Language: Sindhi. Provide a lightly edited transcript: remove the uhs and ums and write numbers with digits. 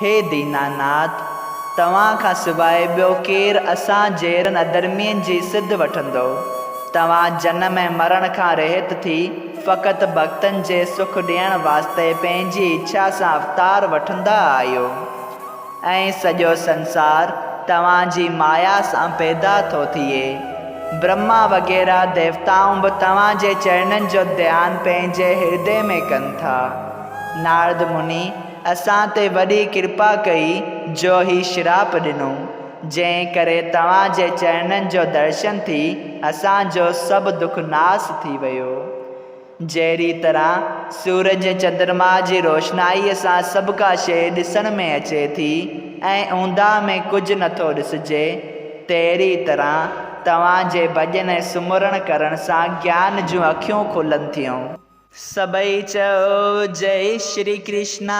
هي ديناناٿ! توهان کان سواء ٻيو ڪير اسان جهڙن اڌرمين جي سڌ وٺندو؟ توهان جنم ۽ مرڻ کان رهت ٿي فقط ڀڳتن جي سک ڏيڻ واسطي پنهنجي اڇا سان اوتار وٺندا آهيو ۽ سڄو سنسار توهان جي مايا سان پيدا ٿو ٿئي. برهما وغيره ديوتائون به توهان جي چرڻن جو ڌيان پنهنجي هردي ۾ ڪن ٿا. نارد مني اسان تي وڏي ڪرپا ڪئي جو هي شراپ ڏنو، جنهن ڪري توهان جي چرڻن جو درشن ٿي اسان جو سڀ دک ناس ٿي ويو. جهڙي طرح سورج ۽ چندرما جي روشنائيء سان سڀڪا شيء ڏسڻ ۾ اچي ٿي ۽ اونداهه ۾ ڪجهه نٿو ڏسجي، تهڙي طرح توهان جي ڀڄن ۽ سمرڻ ڪرڻ سان گيان جون اکيون کلن ٿيون. سڀئي چئو جئي شري ڪرشنا.